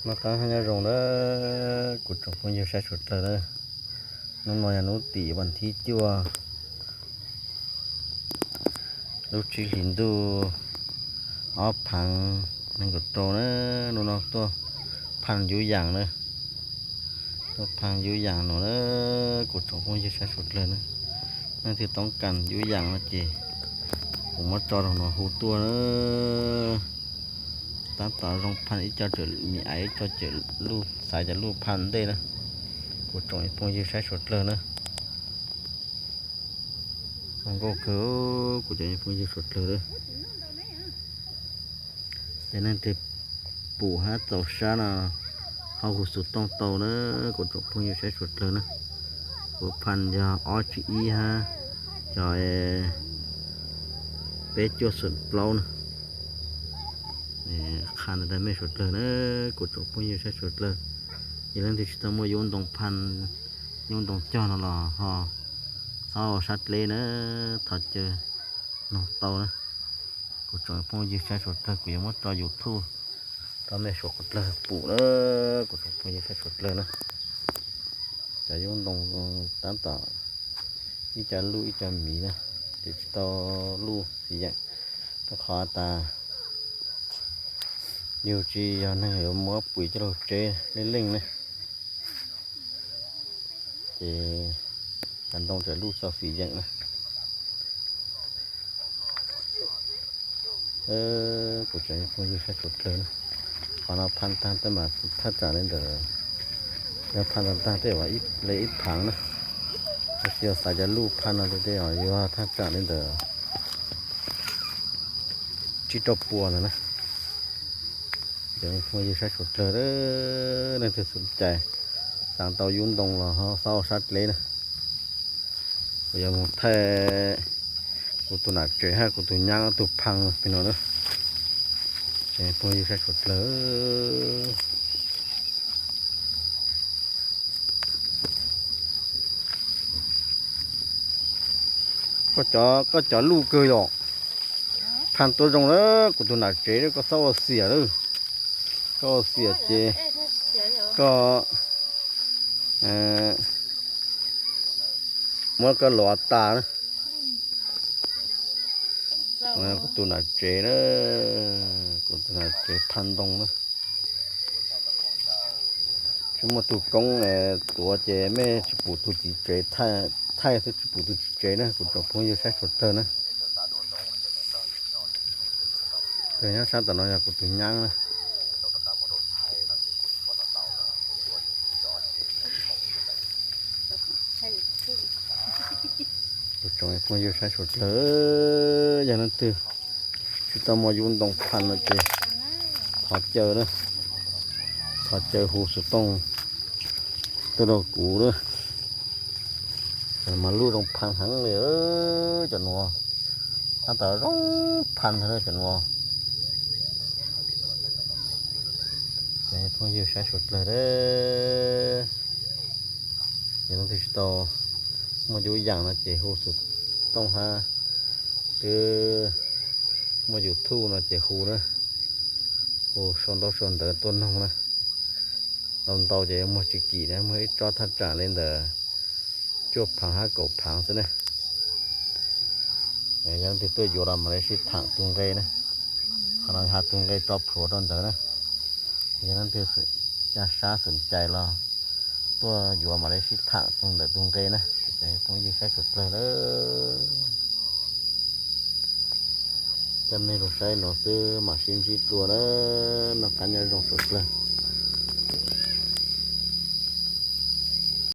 Noj qab hab nyob zoo na kuv tsoom phooj ywg saib sawv dlawg na. Hnub no yog hnub tim vas thib cuaj, lub tsib hlis ntuj ob phav nees nkaum rau na. Hnub no tuaj phaj yub yaam na, tuaj phaj yub yaam no na kuv tsoom phooj ywg saib sawv dlawg na. Leej twg toob kas yub yaam no ces kuv muab tso rau no hu tuaj na. Tab tom zoo phaj ib co tseem mi aiv, ib co tseem luj xaiv cov luj phaj ntej na. Kuv tsoom phooj ywg saib sawv dlawg na. Zoo nkauj kawg kuv cov phooj ywg sawv dlawg na. Ces leej twg pum hab txaus sab no ho hu xov tooj tau na kuv tsoom phooj ywg saib sawv dlawg na. Kuv phaj yog ob tsib ib hab cov peb cuaj xoom plaub na. Qha ntawd rau mej sawv dlawg na kuv tsoom phooj ywg saib sawv dlawg. Yog leej twg tsis tau muaj yub ntoo phaj, yub ntoo cog no los ho txhob ua sab dleb na, thov caw noog tau na. Kuv tsoom phooj ywg saib sawv dlawg, kuv yuav muab tso YouTube rau mej sawv dlawg pum na. Kuv tsoom phooj ywg saib sawv dlawg na, cov yub ntoo tab tom ib co luj ib co miv na, ces tsis tau luj xis yeem, rau qhov tas yug tsis yog neeg yuav muab pum coj lug tseb leej leej na. Ces cov ntoo tseem luj txog xis yeem na. Kuv tsoom phooj ywg saib sawv dlawg na, qhov no phaj taag tej mas thaj tsam li ntawm, yog phaj taag tej le ib phaav na, tab sis yog xaiv cov luj phaj no tej yuav thaj tsam li ntawm tsib rau puas ntawd na. Cov phooj ywg saib sawv dlawg, leej twg xom cai xaav tau yub ntoo los ho xob ua sab dleb na. Kuv yuav mus thaij kuv tus nam tsev hab kuv tus nyab ob tug phaj pem no na. Cov phooj ywg saib sawv dlawg, koj cov luj kawg yom. Phaj tuaj zoo na, kuv tus nam tsev koj xob ua xiam lawm, koj ua xiam ces koj muab koj lov tas na. Kuv tus nam tsev na, kuv tus nam tsev phaj ntoo na. Tsis muaj tug koob tuav ces mej tsis pum tug txiv tsev thaij xwb, tsis pum tug txiv tsev na kuv tsoom phooj ywg saib sawv dlawg na. Tus nyob sab tom no yog kuv tus nyab na. Kuv tsoom phooj ywg saib sawv dlawg, yog leej twg tsis tau muaj yub ntoo phaj no ces thov caw na, thov caw hu xov tooj tuaj rau kuv na. Mas luj zoo phaj heev li, cov nuav tab tom zoo phaj heev cov nuav. Cov phooj ywg saib sawv dlawg, yog leej twg tsis tau muaj yub yaam no ces hu xov tooj hab, twb muaj YouTube no ces hu na, hu sau ntaub sau ntawv tuaj noog na. Ntau ntau ces muag tsis kim na, muag ib tsob thaj tsam li ntawm cuaj phaav hab kaum phaav xwb na. Yog leej twg tuaj yuav los mam li sib thaam tug nqe na. Qhov no has tug nqe tso plhuav rau ntawd na. Yog leej twg ca sab xom cai los tuaj yuav mam li sib thaam tug ntawm tug nqe na. Phooj ywg saib sawv dlawg lawm, coj mej lug saib no xwb mam sib ntsib dlua na. Noj qab nyob zoo sawv dlawg.